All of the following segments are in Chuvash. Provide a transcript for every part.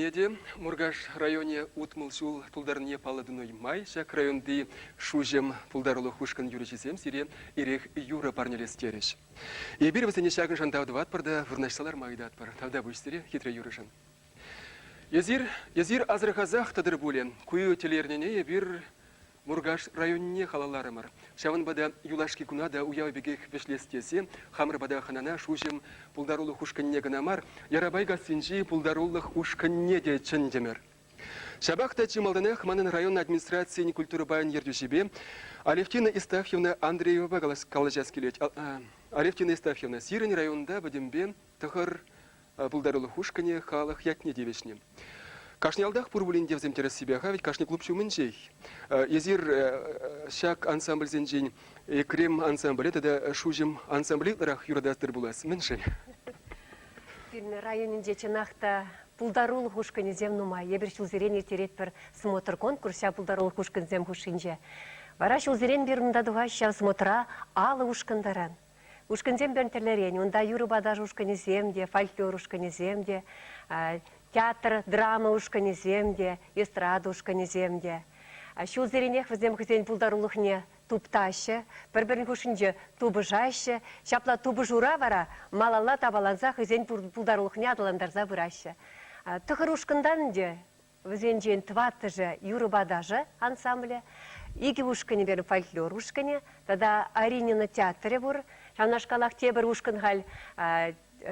Пурне те Муркаш районӗ 60 ҫул тултарнине паллӑ тунӑ май ҫак районти Шуҫӑм пултарулӑх ушкӑн юрӑҫисем сире ирех юрӑ парнелес терӗҫ. Эпир вӗсене ҫакӑншӑн тав тӑватпӑр та вырнаҫса ларма ыйтатпӑр. Тавтапуҫ сире хитре юрӑшӑн. Эсир, эсир асӑрхасах тӑтӑр пулӗ, ку телеэрнене эпир Муркаш районне халалларӑмӑр. Ҫавӑнпа та юлашки куна та уяв пекех вӗҫлес тесе хамӑр пата хӑнана Шуҫӑм пултарулӑх ушкӑнне кӑна мар, Ярапайкассинчи пултарулӑх ушкӑнне те чӗнтӗмӗр. Ҫапах та чи малтанах манӑн район администрацийӗн культура пайӗн ертӳҫипе Алевтина Истафьевна Андреевапа калаҫас килет. Алевтина Истафьевна, сирӗн районта пӗтӗмпе тӑхӑр пултарулӑх ушкӑнӗ халӑх ятне тивӗҫнӗ. Кашни ялтах пур пулин те вӗсем тӗрӗссипе-ха, ведь кашни клуб ҫумӗнчех. Эсир ҫак ансамбльсенчен Экрем ансамбле тата Шуҫӑм ансамбле ытларах юрататӑр пулас. Мӗншӗн? Пирӗн районӗнче чӑнах та пултарулӑх ушкӑнӗсем нумай. Эпир ҫулсерен ирттеретпӗр смотр-конкурс ҫав пултарулӑх ушкӑнсем хушшинче. Вара ҫулсерен пирӗн унта тухаҫҫӗ ҫав смотра алӑ ушкӑн таран. Ушкӑнсем пӗр тӗрлӗрен. Унта юрӑпа ташӑ ушкӑнӗсем те, фольклор ушкӑнӗсем те, театр, драма ушкӑнӗсем те, эстрада ушкӑнӗсем те. Ҫулсеренех вӗсем хӑйсен пултарулӑхне туптаҫҫӗ, пӗр-пӗрин хушшинче тупӑшаҫҫӗ. Ҫапла тупӑшура вара малалла тапаланса хӑйсен пултарулӑхне аталантарса пыраҫҫӗ. Тӑхӑр ушкӑнтан ӗнтӗ Вӗсенчен тӑваттӑшӗ юрӑпа ташӑ ансамблӗ, икӗ ушкӑнӗ фольклор ушкӑнӗ тата Аринина театрӗ пур. Ҫавнашкалах тепӗр ушкӑн халь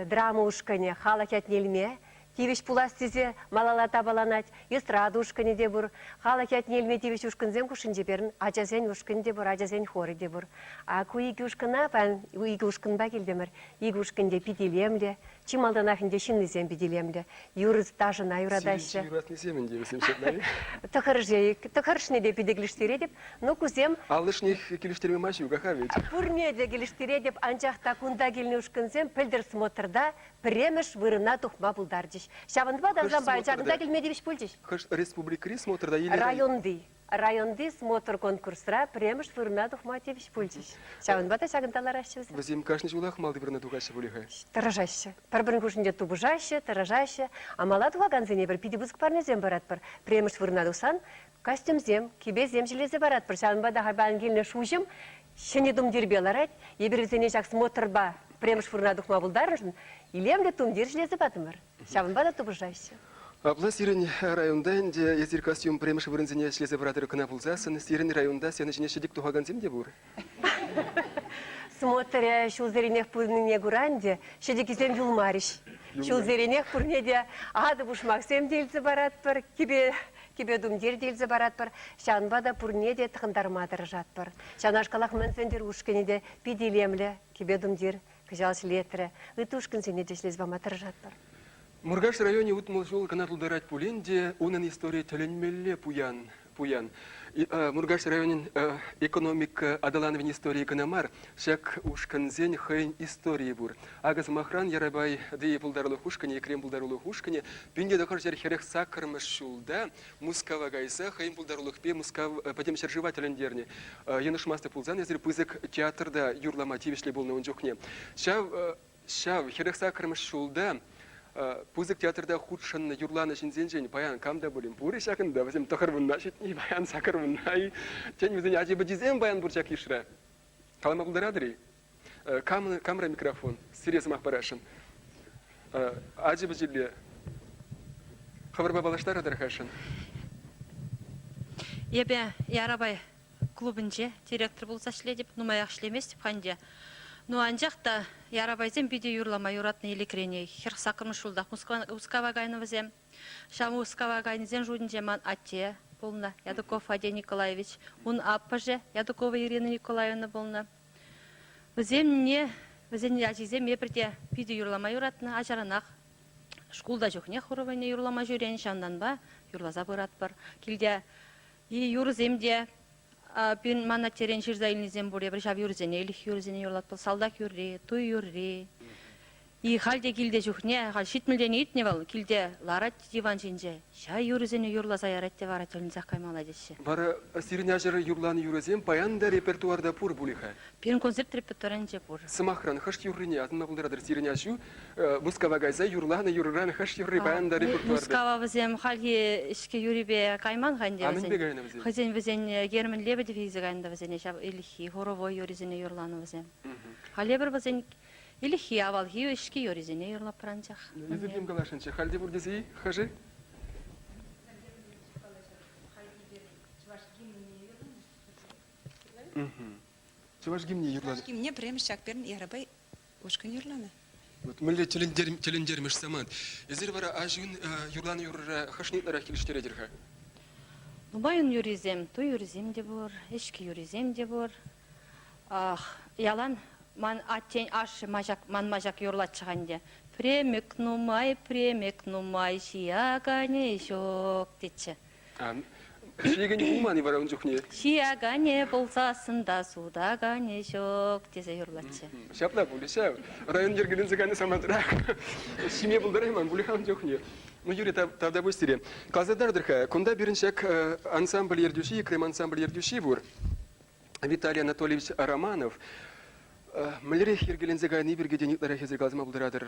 драма ушкӑнӗ халӑх ятне илме тивӗҫ пулас тесе малалла тапаланать. Эстрада ушкӑнӗ те пур. Халӑх ятне илме тивӗҫ ушкӑнсем хушшинче пирӗн ачасен ушкӑнӗ те пур, ачасен хорӗ те пур. А ку икӗ ушкӑна паян икӗ ушкӑнпа килтӗмӗр. Икӗ ушкӑн те пит илемлӗ. Чи малтанах ӗнтӗ ҫыннисем пит илемлӗ. Юрӑ ташӑна юратаҫҫӗ. Сирӗн чи юратнисем ӗнтӗ вӗсем ҫапла-и? Тӑхӑршӗ, тӑхӑршне те питӗ килӗштеретӗп. Ну, кусем... Аллӑшнех килӗштерме май ҫук-ха ведь. Пурне те килӗштеретӗп, анчах та кунта килнӗ ушкӑнсем пӗлтӗр смотрта пӗрремӗш вырӑна тухма пултарчӗҫ. Ҫавӑнпа та вӗсем паян ҫакӑнта килме тивӗҫ пулчӗҫ. Хӑш республикӑри смотрта или... Районти. Районти смотр-конкурсра пӗрремӗш вырӑна тухма тивӗҫ пулчӗҫ. Ҫавӑнпа та ҫакӑнта лараҫҫӗ вӗсем. Вӗсем кашни ҫулах малти вырӑна тухаҫҫӗ пулӗ-ха? Тӑрӑшаҫҫӗ. Пӗр-пӗрин хушшинче тупӑшаҫҫӗ, тӑрӑшаҫҫӗ. А мала тухакансене пӗр питӗ пысӑк парнесем паратпӑр. Пӗрремӗш вырӑна тухсан костюмсем, кӗпесем ҫӗлесе паратпӑр. Ҫавӑнпа та халь паян килнӗ шуҫӑм ҫӗнӗ тумтирпе ларать. Эпир вӗсене ҫак смотрпа пӗрремӗш вырӑна тухма пултарнӑшӑн илемлӗ тумтир ҫӗлесе патӑмӑр. Ҫавӑнпа та тупӑшаҫҫӗ. Апла сирӗн районта ӗнтӗ эсир костюм пӗрремӗш вырӑнсене ӗҫлесе пыратӑр кӑна пулсассӑн сирӗн районта сцена ҫине ҫӗтӗк тухакансем те пур. Смотря ҫулсеренех пулнине кура ӗнтӗ ҫӗтӗкӗсем юлмарӗҫ. Ҫулсеренех пурне те атӑ-пушмаксем те илсе паратпӑр, кӗпе кӗпе-тумтир те илсе паратпӑр. Ҫавӑнпа та пурне те тӑхӑнтарма тӑрӑшатпӑр. Ҫавнашкалах Мӑн Сӗнтӗр ушкӑнӗ те питӗ илемлӗ кӗпе-тумтир Кӑҫал ҫлетрӗ. Ытти ушкӑнсене те ӗҫлесе пама тӑрӑшатпӑр. Муркаш районӗ 60 ҫул кӑна тултарать пулин те унӑн историйӗ тӗлӗнмелле пуян. пуян. Муркаш районӗн экономика аталанӑвӗн историйӗ кӑна мар, ҫак ушкӑнсен хӑйӗн историйӗ пур. Акӑ, сӑмахран, Ярапайти пултарулӑх ушкӑнӗ, Екрем пултарулӑх ушкӑнӗ 1948 ҫулта Мускава кайса хӑйӗн пултарулӑхпе Мускав пӗтӗм ҫӗршыва тӗлӗнтернӗ. Йӑнӑшмастӑп пулсан эсир пысӑк театрта юрлама тивӗҫлӗ пулнӑ ун чухне. Ҫав ҫав 48-мӗш ҫулта пысӑк театрта хутшӑннӑ юрланӑ ҫынсенчен паян кам та пулин пур-и ҫакӑнта? Вӗсем тӑхӑрвунна ҫитни паян сакӑрвунна-и? Тен, вӗсен ачи-пӑчисем паян пур ҫак йышра? Калама пултаратӑр-и? Кам, камра микрофон? Сире сӑмах парасшӑн. Ачи-пӑчилле хӑвӑрпа паллаштаратӑр-хашӑн? Эпӗ Ярапай клубӗнче директор пулса ӗҫлетӗп, нумаях ӗҫлеместӗп-ха ӗнтӗ. Ну, анчах та Ярапайсем питӗ юрлама юратнӑ Элӗкренех. 48-мӗш ҫултах Мускава кайнӑ вӗсем. Ҫав Мускава кайнисен шутӗнче ман атте пулнӑ, Ядуков Фадей Николаевич. Ун аппӑшӗ Ядукова Ирина Николаевна пулнӑ. Вӗсемне, вӗсен ачисем эпир те питӗ юрлама юратнӑ ачаранах. Шкулта чухнех хоровойне юрлама ҫӳренӗ, ҫавӑнтанпа юрласа пыратпӑр. Килте и юрӑсем те пирӗн ман аттерен ҫырса илнисем пур. Эпир ҫав юрӑсене, ӗлӗкхи юрӑсене юрлатпӑр. Салтак юрри, туй юрри. И халь те килте чухне, халь ҫитмӗлтен иртнӗ вӑл, килте ларать диван ҫинче, ҫав юрӑсене юрласа ярать те вара тӗлӗнсех каймалла теҫҫӗ. Вара сирӗн ачӑр юрланӑ юрӑсем паян та репертуарта пур пулӗ-ха? Пирӗн концерт репертуарӗнче пур. Сӑмахран, хӑш юррине асӑнма пултаратӑр сирӗн аҫу Мускава кайса юрланӑ юрӑран хӑш юрри паян та репертуарта? Мускава вӗсем хальхи ӗҫкӗ юррипе кайман-ха ӗнтӗ А мӗнпе кайнӑ вӗсем? Хӑйсен вӗсен Герман Лебедев илсе кайнӑ та вӗсене ҫав ӗлӗкхи хоровой юррисене юрланӑ вӗсем. Халь эпир вӗсен ӗлӗкхи авалхи ӗҫкӗ юррисене юрлатпӑр анчах. Эсир тем каласшӑнччӗ, халь те пур тесе-и хӑшӗ? Чӑваш гимне юрланӑ. Чӑваш гимне пӗрремӗш ҫак пирӗн Ярапай ушкӑн юрланӑ. Вот мӗнле тӗлӗнтермӗш самант. Эсир вара аҫун юрланӑ юрӑра хӑшне ытларах килӗштеретӗр-ха? Нумайӑн юррисем, туй юррисем те пур, ӗҫкӗ юррисем те пур. Ах, ялан ман аттен ашшӗ маҫак, ман маҫак юрлатчӗ-ха ӗнтӗ. Премӗк нумай, премӗк нумай, ҫияканӗ ҫук, тетчӗ. Ҫиекенӗ пулман-и вара ун чухне? Ҫияканӗ пулсассӑн та сутаканӗ ҫук, тесе юрлатчӗ. Ҫапла пулӗ ҫав. Район йӗркеленсе кайнӑ самантрах ҫиме пултарайман пулӗ-ха ун чухне. Ну, Юрий, тавтапуҫ сире. Каласа тӑратӑр-ха, кунта пирӗн ҫак ансамбль ертӳҫи, Крым ансамбль ертӳҫи пур. Виталий Анатольевич Романов мӗнлерех йӗркеленсе кайни пирки те ытларах эсир каласа пултаратӑр.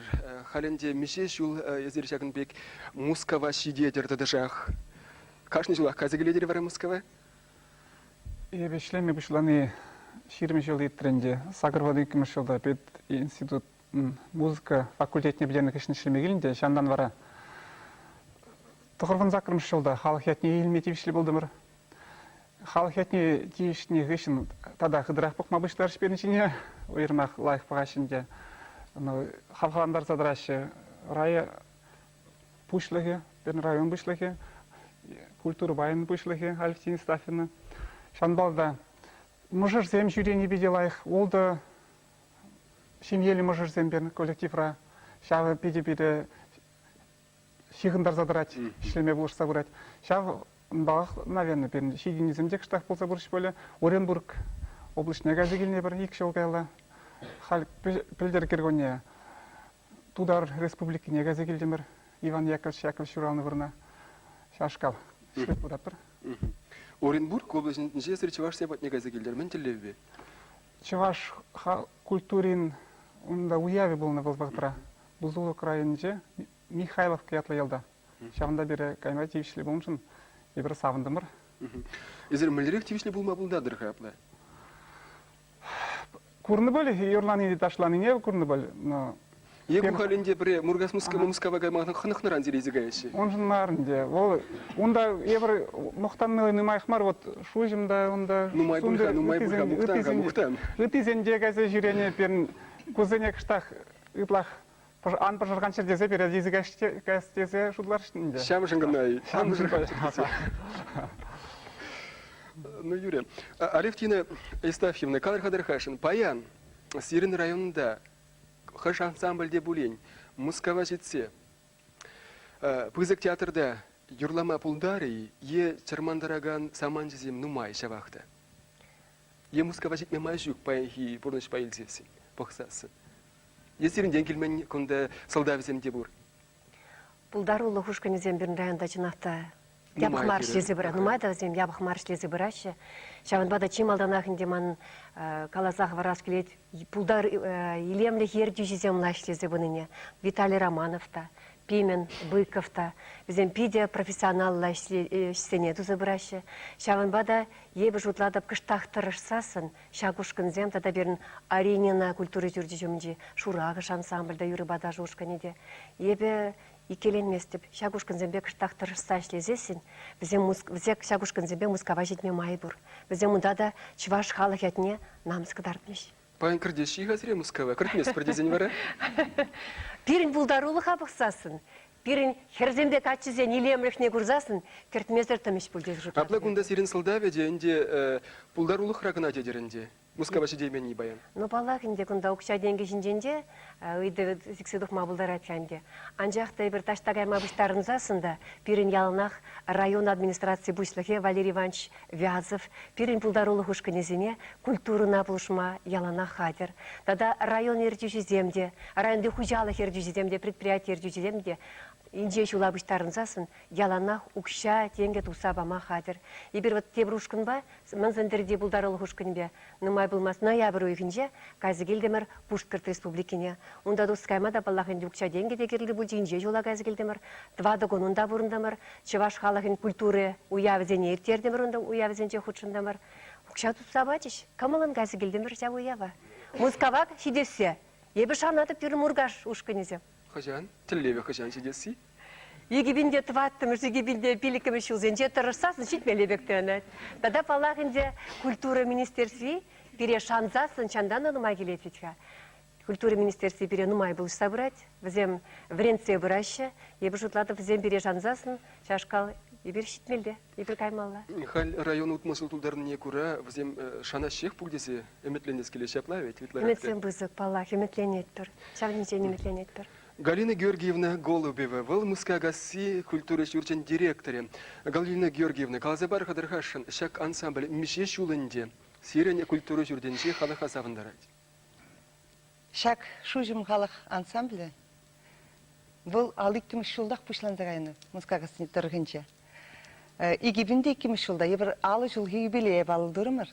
Халь ӗнтӗ миҫе ҫул эсир ҫакӑн пек Мускава ҫитетӗр тӑтӑшах? Кашни ҫулах кайса килетӗр вара Мускава? Эпӗ ӗҫлеме пуҫлани 20 ҫул иртрӗ ӗнтӗ. 82-мӗш ҫулта пединститут музыка факультетне пӗтернӗ хыҫҫӑн ӗҫлеме килнӗ те ҫантан вара 98-мӗш ҫулта халӑх ятне илме тивӗҫлӗ пултӑмӑр. Халӑх ятне тивӗҫнӗ хыҫҫӑн тата хытӑрах пӑхма пуҫларӗҫ пирӗн ҫине. Уйрӑмах лайӑх пӑхаҫҫӗ ӗнтӗ. Хавхалантарса тӑраҫҫӗ. Рая пуҫлӑхӗ, пирӗн район пуҫлӑхӗ, культура пайӗн пуҫлӑхӗ Алевтина Стафина. Ҫавӑнпа та мӑшӑрсем ҫӳрени питӗ лайӑх. Ултӑ ҫемьеллӗ мӑшӑрсем пирӗн коллективра. Ҫавӑ питӗ пире ҫыхӑнтарса тӑрать, ӗҫлеме пулӑшса пырать. Ҫавӑнпах, наверное, пирӗн ҫитӗнӳсем те кӑштах пулса пырӗҫ пулӗ. Оренбург облаҫне кайса килнӗ пӗр ик ҫул каялла. Халь пӗлтӗр кӗркунне Тутар Республикине кайса килтӗмӗр. Иван Яковлевич Яковлев ҫуралнӑ вырӑна. Ҫавашкал ӗҫлеп пыратпӑр. Оренбург облаҫӗнче эсир чӑвашсем патне кайса килтӗр. Мӗн тӗллевпе? Чӑваш культурин унта уявӗ пулнӑ вӑл вӑхӑтра. Бузулук районӗнче Михайловка ятлӑ ялта. Ҫавӑнта пире кайма тивӗҫлӗ пулнӑшӑн эпир савӑнтӑмӑр. Эсир мӗнлерех тивӗҫлӗ пулма пултартӑр-ха апла? Курнӑ пуль, юрланине, ташланине курнӑ пуль, но Е ку халь ӗнтӗ пӗре Муркаш Мускава кайма хӑнӑхнӑран сире каяҫҫӗ. Уншӑн мар ӗнтӗ. Вӑл унта эпир мухтанни нумаях мар, вот шуҫӑм та унта. Нумай пуль-ха, нумай пуль-ха, мухтан-ха, мухтан. Ыттисен те кайса ҫӳренӗ пирӗн кусене кӑштах ытлах ан пӑшӑрханччӑр тесе пире илсе каяс тесе шутларӗҫ ӗнтӗ. Ҫавӑншӑн кӑна-и? Ан пӑшӑрханччӑр тесе. Ну, Юрий, Алевтина Евстафьевна, калӑр-ха тӑрхашӑн, паян сирӗн районта хӑш ансамбльте пулин Мускава ҫитсе пысӑк театрта юрлама пултарӗ-и е чӑрмантаракан саманчӗсем нумай ҫавах та? Е Мускава ҫитме май ҫук паянхи пурнӑҫпа илсессӗн, пӑхсассӑн? Е сирӗнтен килмен кунта сӑлтавӗсем те пур? Пултарулӑх ушкӑнӗсем пирӗн районта чӑнах та япӑх мар ӗҫлесе пыраҫҫӗ. Нумай та вӗсем япӑх мар ӗҫлесе пыраҫҫӗ. Ҫавӑнпа та чи малтанах ӗнтӗ ман каласа хӑварас килет, пултар илемлӗх ертӳҫисем лайӑх ӗҫлесе пынине. Виталий Романов та, Пимен Быков та вӗсем питӗ профессионаллӑ ӗҫсене туса пыраҫҫӗ. Ҫавӑнпа та эпӗ шутлатӑп, кӑштах тӑрӑшсассӑн Ҫак ушкӑнсем тата пирӗн Аринина культура ҫурчӗ ҫумӗнчи Шуракӑш ансамбль та юрӑпа ташӑ ушкӑнӗ те. Эпӗ иккӗленместӗп, ҫак ушкӑнсемпе кӑштах тӑрӑшса ӗҫлесессӗн вӗсем вӗсем ҫак ушкӑнсемпе Мускава ҫитме май пур. Вӗсем унта та чӑваш халӑх ятне намӑс кӑтартмӗҫ. Паян кӗртеҫҫӗ-и-ха сире Мускава? Кӗртместпӗр тесен вара? Пирӗн пултарулӑха пӑхсассӑн Пирӗн хӗрсемпе каччӑсен илемлӗхне курсассӑн кӗртмесӗр тӑмӗҫ пуль тесе шутлатӑп. Апла кунта сирӗн сӑлтавӗ те ӗнтӗ. Пултарулӑхра кӑна тетӗр ӗнтӗ. Мускава ҫитейменни паян. Ну, паллах ӗнтӗ, кунта укҫа-тенкӗ ҫинчен те ыйтӑвӗ сиксе тухма пултарать-ха ӗнтӗ. Анчах та эпир таҫта кайма пуҫтарӑнсассӑн та пирӗн яланах район администраци пуҫлӑхӗ Валерий Иванович Вязов пирӗн пултарулӑх ушкӑнӗсене культурӑна пулӑшма яланах хатӗр. Тата район ертӳҫисем те, районти хуҫалӑх ертӳҫисем те, предприяти ертӳҫисем те инҫе ҫула пуҫтарӑнсассӑн яланах укҫа-тенкӗ туса пама хатӗр. Эпир вот тепӗр ушкӑнпа, Мӑн Сӗнтӗрти пултарулӑх ушкӑнӗпе нумай пулмасть ноябрь уйӑхӗнче кайса килтӗмӗр Пушкӑрт Республикине. Унта тус кайма та, паллах, ӗнтӗ укҫа-тенкӗ те кирлӗ пулчӗ, инҫе ҫула кайса килтӗмӗр. Тӑватӑ кун унта пурӑнтӑмӑр. Чӑваш халӑхӗн культура уявӗсене ирттертӗмӗр унта, уявӗсенче хутшӑнтӑмӑр. Укҫа тупса пачӗҫ. Кӑмӑллӑн кайса килтӗмӗр ҫав уява. Мускава ҫитессе эпӗ шанатӑп пирӗн Муркаш ушкӑнӗсем. Хӑҫан? Тӗллевӗ хӑҫан ҫитесси? 2004-мӗш, 2005-мӗш ҫулсенче тӑрӑшсассӑн ҫитмелле пек туйӑнать. Тата, паллах ӗнтӗ, культура министерстви пире шансассӑн чантан та нумай килет вӗт-ха. Культура министерстви пире нумай пулӑшса пырать. Вӗсем вӗрентсе пыраҫҫӗ. Эпӗ шутлатӑп, вӗсем пире шансассӑн ҫавашкал эпир ҫитмелле, эпир каймалла. Халь район 60 ҫул тултарнине кура вӗсем шанаҫҫех пуль тесе ӗмӗтленес килет ҫапла вӗт ытларах. Ӗмӗтсем пысӑк, паллах, ӗмӗтленетпӗр. Ҫавнинчен ӗмӗтленетпӗр. Галина Георгиевна Голубева, вӑл Мускакасси культура ҫурчӗн директорӗ. Галина Георгиевна, каласа пар-ха тархасшӑн, ҫак ансамбль миҫе ҫул ӗнтӗ сирӗн культура ҫуртӗнче халӑха савӑнтарать? Ҫак Шуҫӑм халӑх ансамблӗ вӑл ал иккӗмӗш ҫултах пуҫланса кайнӑ Мускакасси тӑрӑхӗнче. 2002 ҫулта эпир 50 ҫулхи юбилее паллӑ турӑмӑр.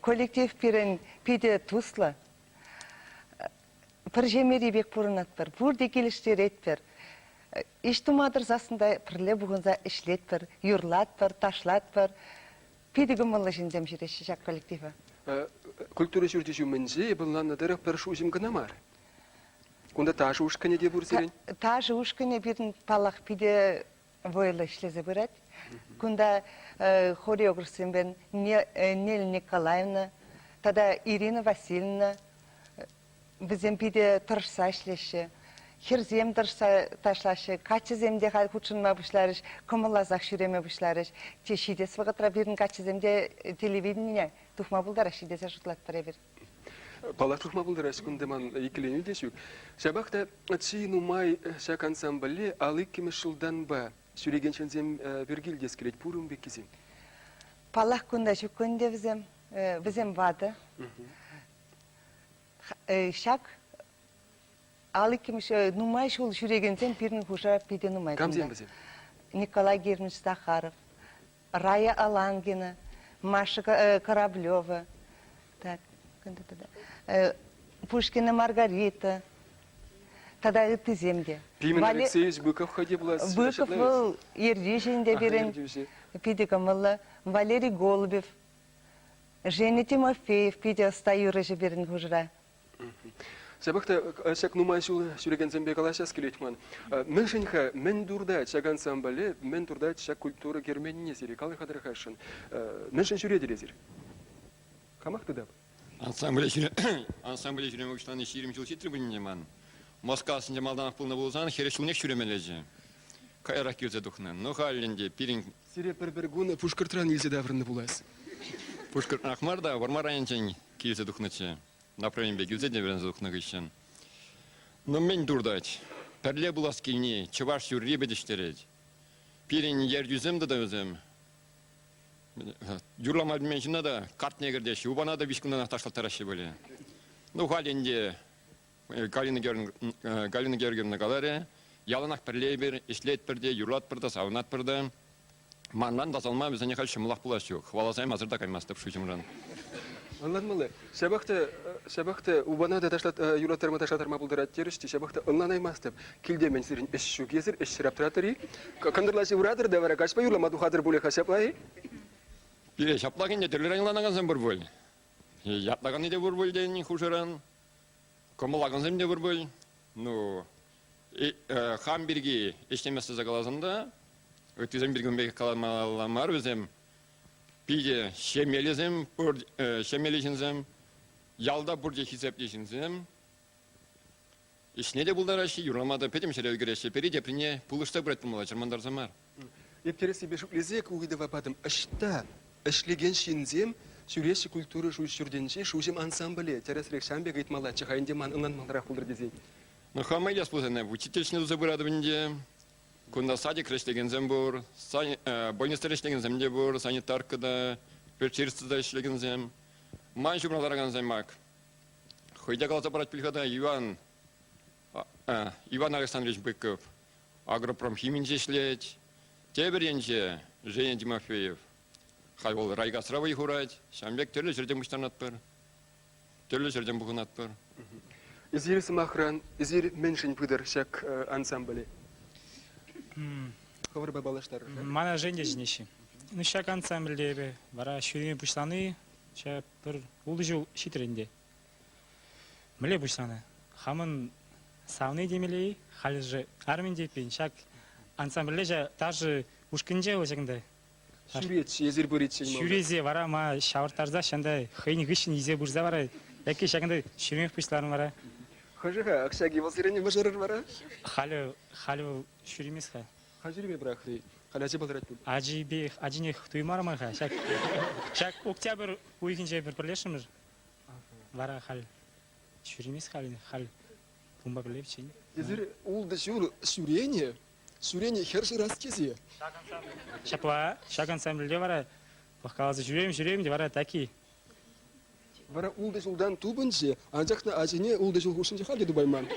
Коллектив пирӗн питӗ туслӑ. Пӗр ҫемьери пек пурӑнатпӑр, пурте килӗштеретпӗр. Ӗҫ тума тӑрсассӑн та пӗрле пухӑнса ӗҫлетпӗр, юрлатпӑр, ташлатпӑр. Питӗ кӑмӑллӑ ҫынсем ҫӳреҫҫӗ ҫак коллектива. Культура ҫурчӗ ҫумӗнче эпӗ ӑнланнӑ тӑрӑх пӗр шуҫӑм кӑна мар. Кунта ташӑ ушкӑнӗ те пур сирӗн. Ташӑ ушкӑнӗ пирӗн, паллах, питӗ вӑйлӑ ӗҫлесе пырать. Кунта хореографсемпе Нелли Николаевна тата Ирина Васильевна вӗсем питӗ тӑрӑшса ӗҫлеҫҫӗ. Хӗрсем тӑрӑшса ташлаҫҫӗ, каччӑсем те халь хутшӑнма пуҫларӗҫ, кӑмӑлласах ҫӳреме пуҫларӗҫ. Те ҫитес вӑхӑтра пирӗн каччӑсем те телевиденине тухма пултараҫҫӗ тесе шутлатпӑр эпир. Паллах, тухма пултараҫҫӗ, кунта ман иккӗленӳ те ҫук. Ҫапах та чи нумай ҫак ансамбле ал иккӗмӗш ҫултанпа ҫӳрекен ҫынсем пирки илтес килет. Пур ун пеккисем. Паллах, кунта ҫук ӗнтӗ вӗсем. Вӗсем ватӑ. Ҫак ал иккӗмӗш нумай ҫул ҫӳрекенсем пирӗн хушӑра питӗ нумай. Камсем вӗсем? Николай Германович Захаров, Рая Алангина, Маша Кораблева, так, Пушкина Маргарита тата ыттисем те. Пимен Алексеевич Быков хӑй те пулас. Быков вӑл ертӳҫӗ ӗнтӗ пирӗн. Питӗ кӑмӑллӑ. Валерий Голубев, Женя Тимофеев питӗ ӑста юрӑҫӑ пирӗн хушӑра. Ҫапах та ҫак нумай ҫул ҫӳрекенсемпе калаҫас килет ман. Мӗншӗн-ха, мӗн туртать ҫак ансамбле, мӗн туртать ҫак культура керменне сире? Калӑр-ха тархасшӑн. Мӗншӗн ҫӳретӗр эсир? Камах тытап? Ансамбле ансамбле ҫӳреме пуҫлани 20 ҫул ҫитрӗ пулин те ман. Москвасенче малтанах пулнӑ пулсан хӗрес ҫулнех ҫӳремеллеччӗ. Каярах килсе тухнӑ. Ну халь ӗнтӗ пирӗн Сире пӗр-пӗр кун Пушкӑртран илсе таврӑннӑ пулас. Пушкӑртранах мар та, Вӑрмар районӗнчен килсе тухнӑччӗ. Направленипе килсе те вӗренсе тухнӑ хыҫҫӑн. Ну мӗн туртать? Пӗрле пулас килни чӑваш юрри пӗтӗҫтерет. Пирӗн ертӳсем тата вӗсем юрлама пӗлмен ҫынна та картне кӗртеҫҫӗ, упана та виҫ кунтанах ташлаттараҫҫӗ пулӗ. Ну халь ӗнтӗ Галина Георгиевна каларӗ, яланах пӗрле эпир ӗҫлетпӗр те, юрлатпӑр та, савӑнатпӑр та. Манран тасалма вӗсене халь ҫӑмӑлах пулас ҫук. Хӑваласа ямасӑр та каймастӑп шуҫӑмран. Ӑнланмалла. Ҫапах та, ҫапах та упана та ташлат, юраттарма ташлаттарма пултарать терӗҫ те, ҫапах та ӑнланаймастӑп. Килте мӗн сирӗн ӗҫ ҫук эсир, ӗҫ шыраптӑратӑр-и? Кӑнтӑрла ҫывӑратӑр та вара каҫпа юрлама тухатӑр пулӗ-ха ҫапла-и? Пире ҫаплах ӗнтӗ тӗрлӗрен ӑнланакансем пур пуль. Ятлаканни те пур пуль тен хушӑран. Кӑмӑллакансем те пур пуль. Ну, хам пирки ӗҫлемест тесе каласан та, ыттисем пирки ун пек каламалла мар вӗсем. Питӗ ҫемьеллисем, пур ҫемьеллӗ ҫынсем, ялта пурте хисеплӗ ҫынсем. Ӗҫне те пултараҫҫӗ, юрлама та пӗтӗм ҫӗре ӗлкӗреҫҫӗ. Пӗри теприне пулӑшса пырать пулмалла, чӑрмантарса мар. Эп тӗрӗссипе шӳтлесе ку ыйтӑва патӑм. Ӑҫта? ӗҫлекен ҫынсем ҫӳреҫҫӗ культура ҫуртӗнчи Шуҫӑм ансамбле тӗрӗсрех ҫавӑн пек ыйтмаллаччӗ-ха ӗнтӗ ман ӑнланмалларах пултӑр тесен. Ну, хама илес пулсан, учительшне туса пыратӑп ӗнтӗ. Кунта садикре ӗҫлекенсем пур, больницӑра ӗҫлекенсем те пур, санитарка та, фельдшерство та ӗҫлекенсем. Ман ҫумра ларакансем ак. Хӑй те каласа парать пуль-ха та Иван, Иван Александрович Быков агропромхиминче ӗҫлет. Тепӗр енче Женя Тимофеев. Халь вӑл райгазра вӑй хурать. Ҫавӑн пек тӗрлӗ ҫӗртен пуҫтарӑнатпӑр. Тӗрлӗ ҫӗртен пухӑнатпӑр. Эсир, сӑмахран, эсир мӗншӗн пытӑр ҫак ансамбле? Хӑвӑрпа паллаштарӑр. Мана Женя чӗнеҫҫӗ. Ну, ҫак ансамбльте эпӗ вара ҫӳреме пуҫлани ҫав пӗр ултӑ ҫул ҫитрӗ ӗнтӗ. Мӗнле пуҫланӑ? Хамӑн савни темелле-и? Халӗ армин те ҫак ансамбле ҫа ташӑ ушкӑнӗнче вӑл ҫакӑнта. Ҫӳретчӗ, эсир пыриччен малтан. Ҫӳресе вара ма ҫавӑрттарса ҫанта хӑйӗн хыҫҫӑн илсе пырса вара яки ҫакӑнта ҫӳремех пуҫларӑм вара. Хӑшӗ-ха ҫак вӑл сирӗн мӑшӑрӑр вара? Халӗ, халӗ вӑл ҫӳремест-ха. Халь ҫӳреме пӑрахрӗ. Халь ачи палӑрать пуль. Ачипе ачинех туймарӑмӑр-ха. Ҫак, ҫак октябрь уйӑхӗнче пӗр пӗрлешрӗмӗр. Вара халь ҫӳремест халь, халь унпа пӗрле пӗччен. Эсир ултӑ ҫул ҫӳренӗ, ҫӳренӗ хӗр шырас тесе. Ҫапла, ҫак ансамбльте вара пӑхкаласа ҫӳрем, ҫӳрем те вара таки. Вара ултӑ ҫултан тупӑнчӗ, анчах та ачине ултӑ ҫул хушшинче халь те тупайман.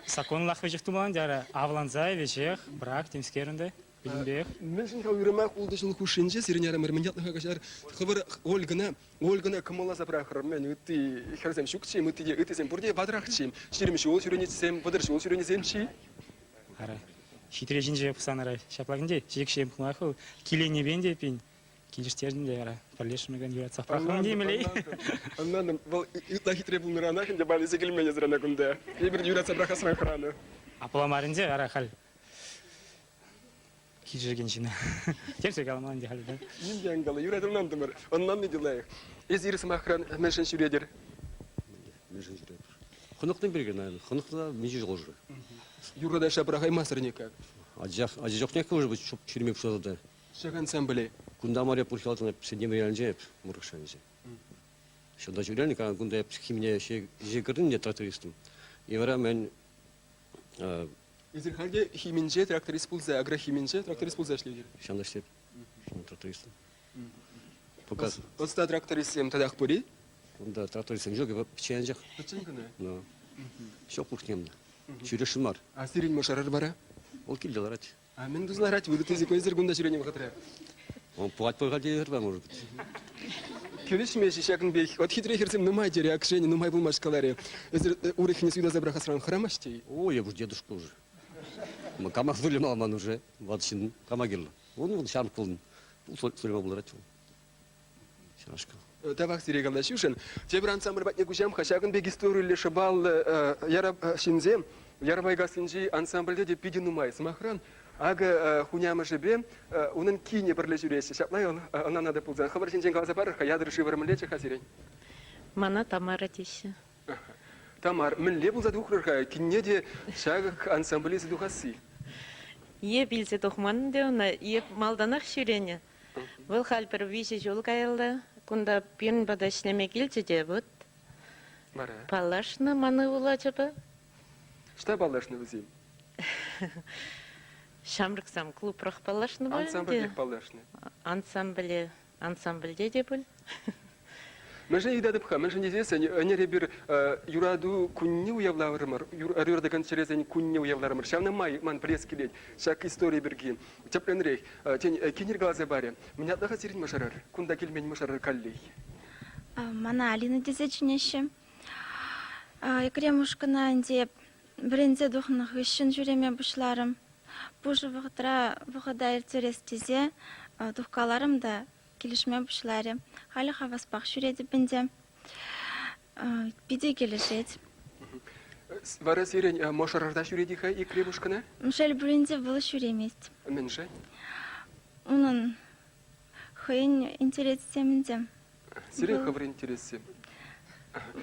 Законлах веҫех тумалан те ара, авланса веҫех, брак темскер ӗнтӗ. Пӗтӗмпех. Мӗншӗн-ха уйрӑмах ултӑ ҫул хушшинче сирӗн арӑмӑр мӗн ятлӑ-ха каҫар? Хӑвӑр Ольгӑна, Ольгӑна кӑмӑлласа пӑрахрӑр. Мӗн, ытти хӗрсем ҫукчӗ-им, ытти те, ыттисем пурте ватӑрахчӗ-им? 20 ҫул ҫӳренисем, 30 ҫул ҫӳренисем-ши? Ара, хитре ҫинче пӑхсан ара, ҫапла ӗнтӗ, чечек пулмах вӑл. Киленнипе те пин килӗштернӗ те ара, пӗрлешмекен юратсах пӑрахрӑм темелле. Ӑнлантӑм, вӑл ытла хитре пулнӑранах ӗнтӗ паллесе килмен эсир ӑна кунта. Эпир юратса пӑрахасран хӑранӑ. Апла мар ӗнтӗ, ара, халь килӗшекен ҫын. Тепсе каламан ӗнтӗ халӗ, да? Ним те ан кала, юрать ӑнлантӑмӑр. Ӑнланни те лайӑх. Эсир сӑмахран мӗншӗн ҫӳретӗр? Мӗншӗн ҫӳретӗр? Хӑнӑхнӑ пирки, наверное. Хӑнӑхнӑ та миҫе ҫул уже. Юрра та пӑрахаймастӑр никак. Ача, ача чухнех уже ҫӳреме пуҫласа та. Ҫак ансамбле? Кунта мар эп пур Сӗнтӗмӗр ялӗнче эп, Муркашӗнче. Ҫунта ҫӳренӗ, кунта эп химине ӗҫе кӗртӗм те трактористом. И вара мӗн Эсир халь те химинче тракторист пулса, агрохиминче тракторист пулса ӗҫлетӗр? Ҫавна ӗҫлеп. Трактористом. Пока... Ӑста трактористсем татах пур-и? Кунта трактористсем ҫук, пӗччен анчах. Пӗччен кӑна? Ну. Ҫук пухнем. Ҫӳрешшӗн мар. А сирӗн мӑшӑрӑр вара? Вӑл килте ларать. А мӗн туса ларать? Вырӑс тесе кунта ҫӳренӗ вӑхӑтра. Он пулать пуль халь может быть. Килӗшмеҫҫӗ ҫакӑн пек. Вот хитре хӗрсем нумай терӗ, ак Женя нумай пулмасть каларӗ. Эсир урӑххине суйласа пӑрахасран хӑрамасть-и? О, я уж дедушка уже. Кама суйлама ман уже, ват ҫын кама кирлӗ. Он вӑл ҫамрӑк пулнӑ. Суйлама пултарать вӑл. Ҫавнашкал. Тавах сире калаҫушӑн. Тепӗр ансамбль патне куҫам-ха. Ҫакӑн пек историллӗ шӑпаллӑ яра ҫынсем Ярапайкассинчи ансамбльте те питӗ нумай. Сӑмахран, акӑ хунямӑшӗпе унӑн кинӗ пӗрле ҫӳреҫҫӗ. Ҫапла ӑнланатӑп пулсан. Хӑвӑр ҫинчен каласа парӑр-ха, ятӑр шывӑр мӗнлеччӗ-ха сирӗн? Мана Тамара теҫҫӗ. Тамар, мӗнле пулса тухрӑр-ха кинне те ҫак ансамбле илсе тухасси? Е илсе тухман ӗнтӗ ӑна, е малтанах ҫӳренӗ. Вӑл халь пӗр виҫӗ ҫул каялла кунта пирӗн пата ӗҫлеме килчӗ те вот Вара? паллашнӑ ман ывӑл ачапа. Ӑҫта паллашнӑ вӗсем? Ҫамрӑксем клубрах паллашнӑ пуль ӗнтӗ. Ансамбльтех паллашнӑ. Ансамбле, ансамбльте те пуль. Мӗншӗн ыйтатӑп-ха? Мӗншӗн тесессӗн ӗнер эпир юрату кунне уявларӑмӑр, юратакан чӗресен кунне уявларӑмӑр. Ҫавна май ман пӗлес килет ҫак истори пирки тӗплӗнрех. Тен, кинӗр каласа парӗ. Мӗн ятлӑ-ха сирӗн мӑшӑрӑр? Кунта килмен мӑшӑрӑр каллех. Мана Алина тесе чӗнеҫҫӗ. Екрем ушкӑна ӗнтӗ вӗренсе тухнӑ хыҫҫӑн ҫӳреме пуҫларӑм. Пушӑ вӑхӑтра вӑхӑта ирттерес тесе тухкаларӑм та килӗшме пуҫларӗ. Халӗ хаваспах ҫӳретӗп ӗнтӗ. Питӗ килӗшет. Вара сирӗн мӑшӑрӑрта ҫӳрет-и-ха Екрем ушкӑна? Шел пулин те вӑл ҫӳремест. Мӗншӗн? Унӑн хӑйӗн интересӗсем ӗнтӗ. Сирӗн хӑвӑр интерессем?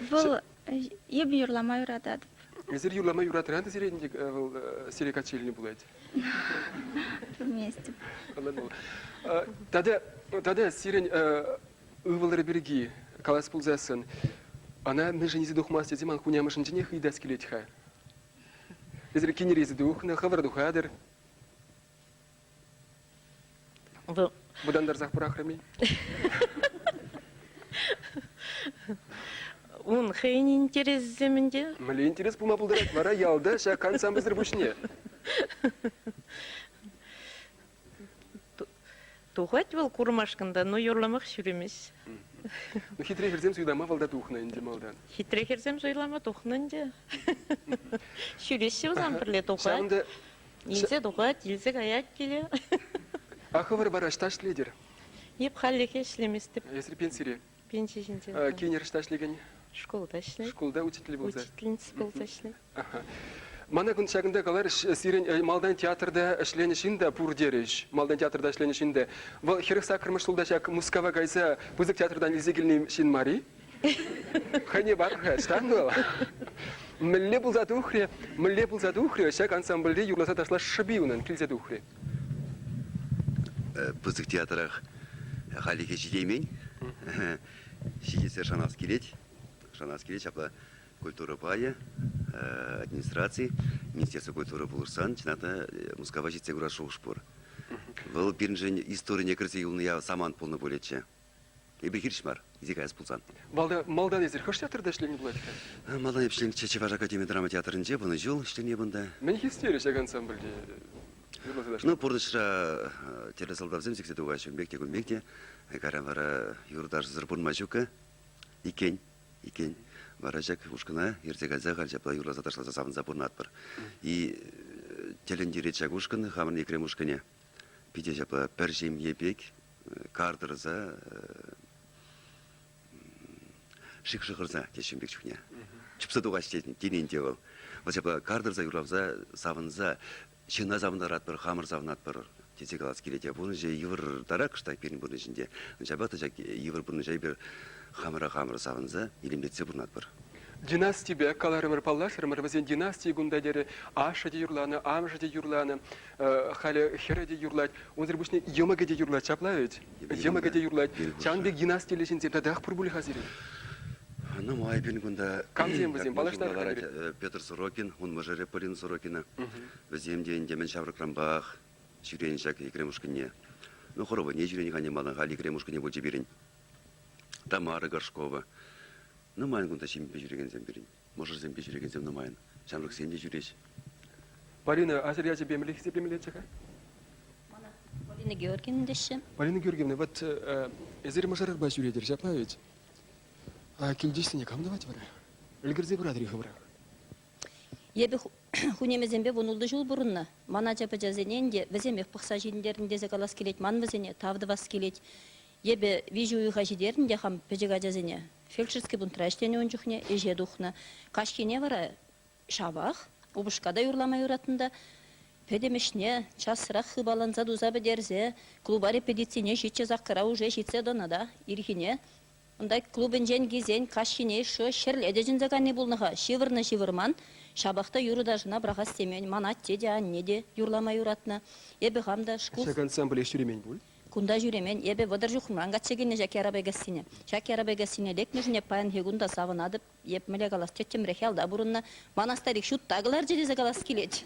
Вӑл эпӗ юрлама юрататӑп. Эсир юрлама юратран та сире ӗнтӗ вӑл сире качча илнӗ пулать. Пӗлместӗп. Тата, тата сирӗн ывӑлӑр пирки калас пулсассӑн, ӑна мӗншӗн илсе тухмасть тесе ман хунямӑшӗнченех ыйтас килет-ха. Эсир кинӗр илсе тухнӑ, хӑвӑр тухатӑр. Вӑл Вӑтантарсах пӑрахрӑм-и? Ун хӑйӗн интересӗсем ӗнтӗ. Мӗнле интерес пулма пултарать вара ялта ҫак ансамбльсӗр пуҫне? Тухать вӑл курмашкӑн та, но юрламах ҫӳремест. Ну, хитре хӗрсем суйлама вӑл та тухнӑ ӗнтӗ малтан. Хитре хӗрсем суйлама тухнӑ ӗнтӗ. Ҫӳреҫҫӗ вӗсем пӗрле тухать. Ҫавӑнта Илсе тухать, илсе каять киле. А хӑвӑр вара ӑҫта ӗҫлетӗр? Эп хальлӗхе ӗҫлеместӗп. Эсир пенсире? Пенси ҫинче. Кинӗр ӑҫта ӗҫлекен? Шкулта ӗҫлет. Шкулта учитель пулса? Учительница пулса ӗҫлет. Мана кун ҫакӑнта каларӗҫ, сирӗн малтан театрта ӗҫленӗ ҫын та пур терӗҫ. Малтан театрта ӗҫленӗ ҫын та. Вӑл 48-мӗш ҫулта ҫак Мускава кайса пысӑк театртан илсе килнӗ ҫын мар-и? Хӑйне пар-ха, ӑҫтан вӑл? Мӗнле пулса тухрӗ, мӗнле пулса тухрӗ ҫак ансамбльте юрласа ташлас шӑпи унӑн килсе тухрӗ? Пысӑк театрах хальлӗхе ҫитеймен. Ҫитессе шанас килет. Шанас килет ҫапла культура пайӗ, администраци, Министерство культуры пулӑшсан, чӑнах та Мускава ҫитсе курас шухӑш пур. Вӑл пирӗншӗн историне кӗрсе юлнӑ самант пулнӑ пулӗччӗ. Эпир хирӗҫ мар, исе каяс пулсан. Валда, малтан эсир хӑш театрта ӗҫленӗ пулать-ха? Малтан эп ӗҫленӗччӗ Чӑваш академи драма театрӗнче, вунӑ ҫул ӗҫленӗ кунта. Мӗн хистерӗ ҫак ансамбльте юрласа ташлама? Ну, пурнӑҫра тӗрлӗ сӑлтавсем сиксе тухаҫҫӗ, ун пек те, кун пек те. Кайран вара юрташсӑр пурӑнма ҫук-ка иккен, иккен. Вара ҫак ушкӑна ертсе кайса халь ҫапла юрласа ташласа савӑнса пурӑнатпӑр. И тӗлӗнтерет ҫак ушкӑн, хамӑн Екрем ушкӑнӗ. Питӗ ҫапла пӗр ҫемье пек кар тӑрса шик шӑхӑрса теҫҫӗ ун пек чухне. Чупса тухаҫ тенин те вӑл. Вӑл ҫапла кар тӑрса юрласа савӑнса ҫынна савӑнтаратпӑр, хамӑр савӑнатпӑр тесе калас килет. Пурнӑҫӗ йывӑртарах кӑштах пирӗн пурнӑҫӗнче. Ҫапах та ҫак йывӑр пурнӑҫа эпир хамӑра хамӑр савӑнса илемлетсе пурӑнатпӑр. Династипе каларӑмӑр, паллашрӑмӑр. Вӗсен династийӗ кунта терӗ. Ашшӗ те юрланӑ, амӑшӗ те юрланӑ. Халӗ хӗрӗ те юрлать. Унсӑр пуҫне йӑмӑкӗ те юрлать, ҫапла вӗт? Йӑмӑкӗ те юрлать. Ҫавӑн пек династиллӗ ҫынсем татах пур пуль-ха сирӗн? Нумай пирӗн кунта. Камсем вӗсем? Паллаштарӑр. Петр Сорокин, ун мӑшӑрӗ Полина Сорокина. Вӗсем те ӗнтӗ мӗн ҫамрӑкранпах ҫӳренӗ ҫак Екрем ушкӑнне. Ну, хороводне ҫӳренӗ-ха малтан, халь Екрем ушкӑнӗ пулчӗ пирӗн. Тамара Горшкова. Нумайӑн кунта ҫемьепе ҫӳрекенсем пирӗн. Мӑшӑрсемпе ҫӳрекенсем нумайӑн. Ҫамрӑксем те ҫӳреҫ. Полина, аҫӑр ячӗпе мӗнле хисеплемеллеччӗ-ха? Мана Полина Георгиевна теҫҫӗ. Полина Георгиевна, вот эсир мӑшӑрӑрпа ҫӳретӗр, ҫапла ведь? А килте ӗҫсене кам тӑвать вара? Ӗлкӗрсе пыратӑр-и хӑвӑрах? Эпӗ хунемесемпе вунултӑ ҫул пурӑннӑ. Ман ача-пӑчасене ӗнтӗ вӗсемех пӑхса ҫитӗнтернӗ тесе калас килет, ман вӗсене тав тӑвас килет. Эпӗ виҫӗ уйӑха ҫитертӗм те хам пӗчӗк ачасене. Фельдшерский пунктра ӗҫленӗ ун чухне, ӗҫе тухнӑ. Каҫхине вара ҫавах, упӑшка та юрлама юратнӑ та, пӗтӗм ӗҫне часрах хыпаланса туса пӗтерсе клуба репетицине ҫиччӗ саккӑра уже ҫитсе тӑнӑ та ирхине Унта клубӗнчен килсен каҫхине шо ҫӗрле те чӗнсе кайни пулнӑ-ха. Ҫывӑрнӑ ҫывӑрман, ҫапах та юрӑ-ташӑна пӑрахас темен. Ман атте те, анне те юрлама юратнӑ. Эпӗ хам та шкул... Ҫак ансамбле ҫӳремен пуль? Кунта ҫӳремен. Эпӗ 30 ҫухрӑмран качча килнӗ ҫак Ярапайкассине. Ҫак Ярапайкассине лекнӗшӗн эп паянхи кун та савӑнатӑп. Эп мӗнле калас, тӗттӗмрех ялта пурӑннӑ. Мана старик ҫутта кӑларчӗ тесе калас килет.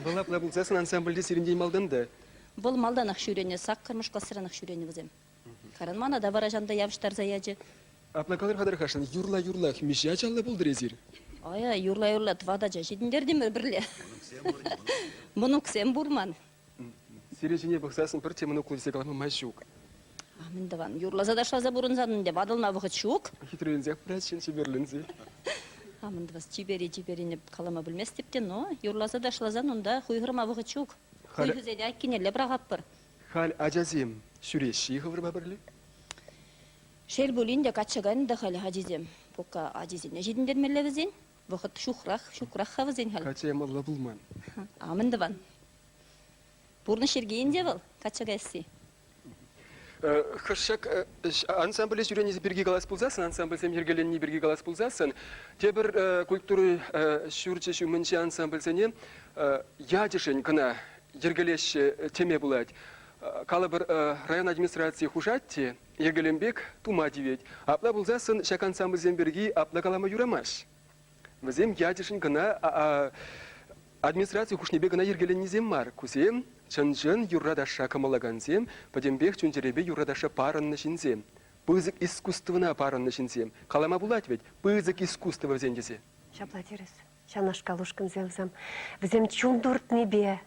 Вӑл апла пулсассӑн ансамбльте сирӗнтен малтан та? Вӑл малтанах ҫӳренӗ, саккӑрмӗш класранах ҫӳренӗ вӗсем. Каран мана та вара ҫанта явӑҫтарса ячӗ. Апла калӑр-ха юрла-юрлах миҫе ачаллӑ пултӑр эсир? Ая, юрла-юрла тӑват ача ҫитӗнтертӗмӗр пӗрле. Мӑнуксем пур ман. Сире ҫине пӑхсассӑн пӗр те мӑнуклӑ тесе калама май ҫук. А мӗн тӑван, юрласа ташласа пурӑнсан ӗнтӗ ватӑлма вӑхӑт ҫук. Хитреленсех пырать ҫын чиперленсе. А мӗн тӑвас, чипере-чиперине калама пӗлместӗп те, но юрласа ташласан унта хуйхӑрма вӑхӑт ҫук. Хуйхӑсене айккинелле пӑрахатпӑр. Халь ачасем ҫӳреҫҫӗ-и хӑвӑрпа пӗрле? Шел пулин те, качча кайнӑ та халь ачисем. Пока ачисене ҫитӗнтермелле вӗсен. Вӑхӑт ҫукрах, ҫукрах-ха вӗсен халь. Качча ямалла пулман. А мӗн тӑван? Пурнӑҫ йӗрки ӗнтӗ вӑл, качча каясси. Хӑш ҫак ансамбле ҫӳрени пирки калас пулсассӑн, ансамбльсем йӗркеленни пирки калас пулсассӑн, тепӗр культура ҫурчӗ ҫумӗнчи ансамбльсене ячӗшӗн кӑна йӗркелеҫҫӗ теме пулать. Калӑпӑр, район администрацийӗ хушать те, йӗркелем пек тума тивет. Апла пулсассӑн ҫак ансамбльсем пирки апла калама юрамасть. Вӗсем ячӗшӗн кӑна администраци хушнипе кӑна йӗркеленнисем мар. Кусем чӑн-чӑн юрра-ташша кӑмӑллакансем, пӗтӗмпех чун-чӗрепе юрра-ташша парӑннӑ ҫынсем, пысӑк искусствӑна парӑннӑ ҫынсем. Калама пулать вӗт, пысӑк искусство вӗсен тесе. Ҫапла тӗрӗс. Ҫавнашкал ушкӑнсем вӗсем. Вӗсем чун туртнипе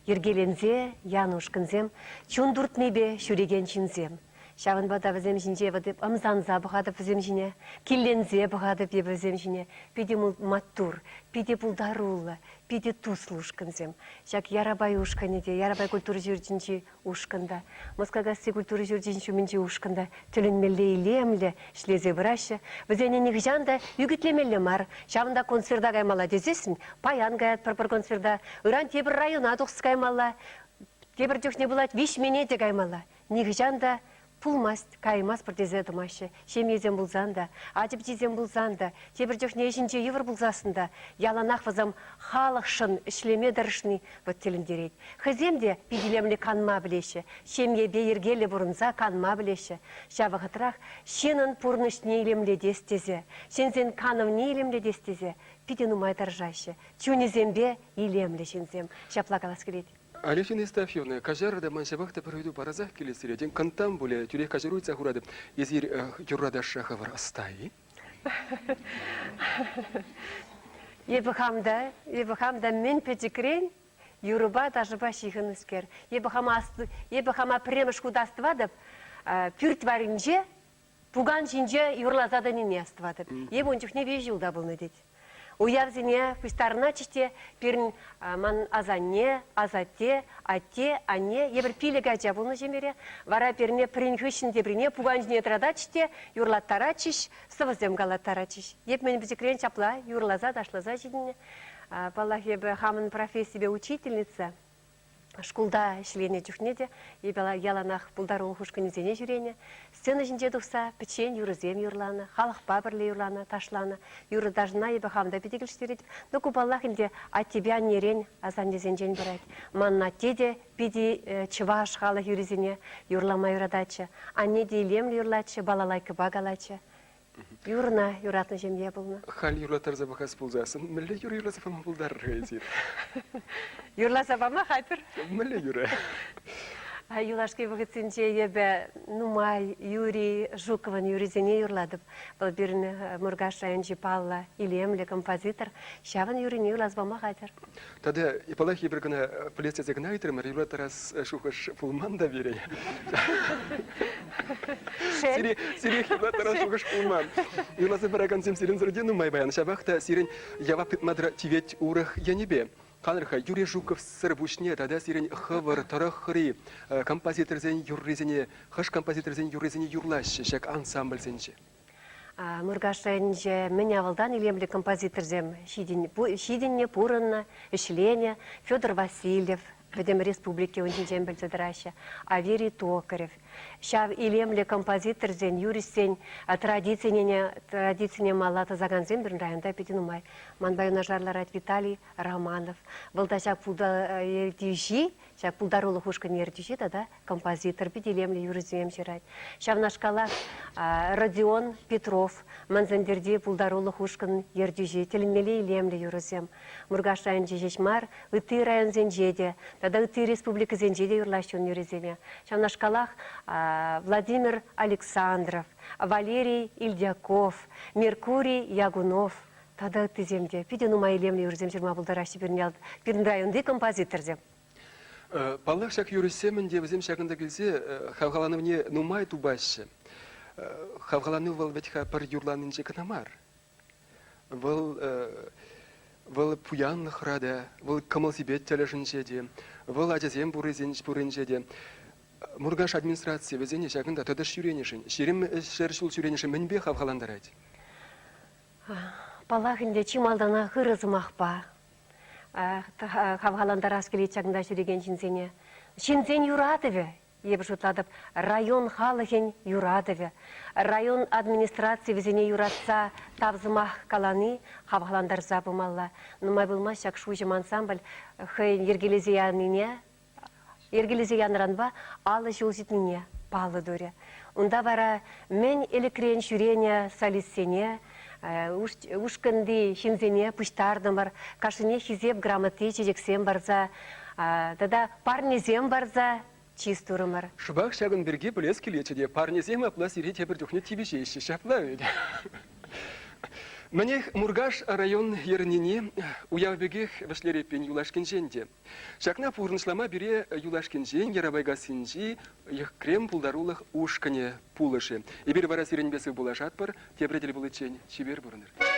йӗркеленсе янӑ ушкӑнсем, чун туртнипе ҫӳрекен ҫынсем. Ҫавӑнпа та вӗсем ҫинче вот эп ӑмсанса пӑхатӑп вӗсем ҫине, килленсе пӑхатӑп эпӗ вӗсем ҫине. Питӗ маттур, питӗ пултаруллӑ, питӗ туслӑ ушкӑнсем. Ҫак Ярапай ушкӑнӗ те, Ярапай культура ҫурчӗнчи ушкӑн та, Москакасси культура ҫурчӗн ҫумӗнчи ушкӑн та тӗлӗнмелле илемлӗ ӗҫлесе пыраҫҫӗ. Вӗсене нихӑҫан та ӳкӗтлемелле мар. Ҫавӑнта концерта каймалла тесессӗн паян каятпӑр пӗр концерта, ыран тепӗр района тухса каймалла, тепӗр чухне пулать виҫмене те каймалла. Нихӑҫан та пулмасть, каймастпӑр тесе тӑмаҫҫӗ. Ҫемьесем пулсан та, ачи-пӑчисем пулсан та, тепӗр чухне ӗҫӗнче йывӑр пулсассӑн та, яланах вӗсем халӑхшӑн ӗҫлеме тӑрӑшни вӑт тӗлӗнтерет. Хӑйсем те пит илемлӗ канма пӗлеҫҫӗ, ҫемьепе йӗркеллӗ пурӑнса канма пӗлеҫҫӗ. Ҫав вӑхӑтрах ҫыннӑн пурнӑҫне илемлетес тесе, ҫынсен канӑвне илемлетес тесе питӗ нумай тӑрӑшаҫҫӗ. Чунӗсемпе илемлӗ ҫынсем, ҫапла калас килет. Алевтина Истафьевна, каҫарӑр та ман ҫапах та пӗр ыйту парасах килет сире. Тен, кӑнттам пулӗ, тӳрех каҫару ыйтса хуратӑп. Эсир юрра-ташша хӑвӑр ӑста-и? Эпӗ хам та, эпӗ хам та мӗн пӗчӗкрен юрӑпа, ташӑпа ҫыхӑннӑскер. Эпӗ хама, эпӗ хама пӗрремӗш хут астӑватӑп, пӳрт варринче пукан ҫинче юрласа тӑнине астӑватӑп. Эпӗ ун чухне виҫ ҫулта пулнӑ тет. Уявсене пуҫтарӑнатчӗҫ те пирӗн ман асанне, асатте, атте, анне, эпир пилӗк ача пулнӑ ҫемьере. Вара пирне пӗрин хыҫҫӑн теприне пукан ҫине тӑрататчӗҫ те юрлаттаратчӗҫ, сӑвӑсем калаттаратчӗҫ. Эп мӗн пӗчӗкрен ҫапла юрласа, ташласа ҫитӗннӗ. Паллах, эпӗ хамӑн профессипе учительница. Шкулта ӗҫленӗ чухне те эпӗ яланах пултарулӑх ушкӑнӗсене ҫӳренӗ. Сцена ҫинче тухса пӗччен юрӑсем юрланӑ, халӑхпа пӗрле юрланӑ, ташланӑ. Юрӑ-ташӑна эпӗ хам та питӗ килӗштеретӗп. Ну, ку, паллах, ӗнтӗ аттепе аннерен, асаннесенчен пырать. Манӑн атте те питӗ чӑваш халӑх юррисене юрлама юрататчӗ. Анне те илемлӗ юрлатчӗ, балалайкӑпа калатчӗ. Юрӑна юратнӑ ҫемье пулнӑ. Халь юрлаттарса пӑхас пулсассӑн мӗнле юрӑ юрласа пама пултарӑр-ха эсир? Юрласа пама хатӗр. Мӗнле юрӑ? Юлашки вӑхӑтсенче эпӗ нумай Юрий Жуковӑн юррисене юрлатӑп. Вӑл пирӗн Муркаш районӗнчи паллӑ, илемлӗ композитор. Ҫавӑн юррине юрласа пама хатӗр. Тата, паллах, эпир кӑна пӗлес тесе кӑна ыйтрӑмӑр, юрлаттарас шухӑш пулман та пирӗн. Сире, сирех юрлаттарас шухӑш пулман. Юрласа пыракансем сирӗнсӗр те нумай паян. Ҫапах та сирӗн явап тытма тивет урӑх енӗпе. Калӑр-ха, Юрий Жуковсӑр пуҫне тата сирӗн хӑвӑр тӑрӑхри композиторсен юррисене, хӑш композиторсен юррисене юрлаҫҫӗ ҫак ансамбльсенче? Муркаш районӗнче мӗн авалтан илемлӗ композиторсем ҫитӗннӗ, пурӑннӑ, ӗҫленӗ. Федор Васильев, пӗтӗм республика ун ҫинчен пӗлсе тӑраҫҫӗ, Аверий Токарев. Ҫав илемлӗ композиторсен, юристсен традицине, традицине малла тӑсакансем пирӗн районта питӗ нумай. Манпа юнашар ларать Виталий Романов. Вӑл та ҫак ертӳҫи, ҫак пултарулӑх ушкӑн ертӳҫи тата композитор пит илемлӗ юрӑсем ҫырать. Ҫавнашкалах Родион Петров Мӑн Сӗнтӗрти пултарулӑх ушкӑн ертӳҫи тӗлӗнмелле илемлӗ юрӑсем. Муркаш районӗнче ҫеҫ мар, ытти районсенче те тата ытти республикӑсенче те юрлаҫҫӗ ун юррисене. Ҫавнашкалах Владимир Александров, Валерий Ильдяков, Меркурий Ягунов тата ыттисем те питӗ нумай илемлӗ юрӑсем ҫырма пултараҫҫӗ пирӗн ял, пирӗн районти композиторсем. Паллах, ҫак юрӑҫсем ӗнтӗ вӗсем ҫакӑнта килсе хавхаланӑвне нумай тупаҫҫӗ. Хавхалану вӑл вӗт-ха пӗр юрланинче кӑна мар. Вӑл вӑл пуянлӑхра та, вӑл кӑмӑл-сипет тӗлӗшӗнче те, вӑл ачасем пурринче те. Муркаш администрацийӗ вӗсене ҫакӑнта тӑтӑш ҫӳренӗшӗн, 20 ҫул ҫӳренӗшӗн мӗнпе хавхалантарать? Паллах ӗнтӗ, чи малтанах ырӑ сӑмахпа хавхалантарас килет ҫакӑнта ҫӳрекен ҫынсене. Ҫынсен юратӑвӗ. эпӗ шутлатӑп, район халӑхӗн юратӑвӗ. Район администрацийӗ вӗсене юратса тав сӑмах калани хавхалантарса пымалла. Нумай пулмасть ҫак Шуҫӑм ансамбль хӑйӗн йӗркелесе янине йӗркелесе янӑранпа 50 ҫул ҫитнине паллӑ турӗ. Унта вара мӗн ӗлӗкрен ҫӳренӗ солистсене, ушкӑнти ҫынсене пуҫтартӑмӑр, кашнине хисеп грамоти чечексем парса тата парнесем парса чыс турӑмӑр. Шӑпах ҫакӑн пирки пӗлес килетчӗ те, парнесем апла сире тепӗр чухне тивӗҫеҫҫӗ, ҫапла вӗт? Мӗнех, Муркаш район эрнине уяв пекех вӗҫлер эппин юлашкинчен те. Ҫакна пурнӑҫлама пире юлашкинчен Ярапайкассинчи Йӑхкрем пултарулӑх ушкӑнӗ пулӑшӗ. Эпир вара сирӗнпе сывпуллашатпӑр. Тепре тӗл пуличчен чипер пурӑнӑр.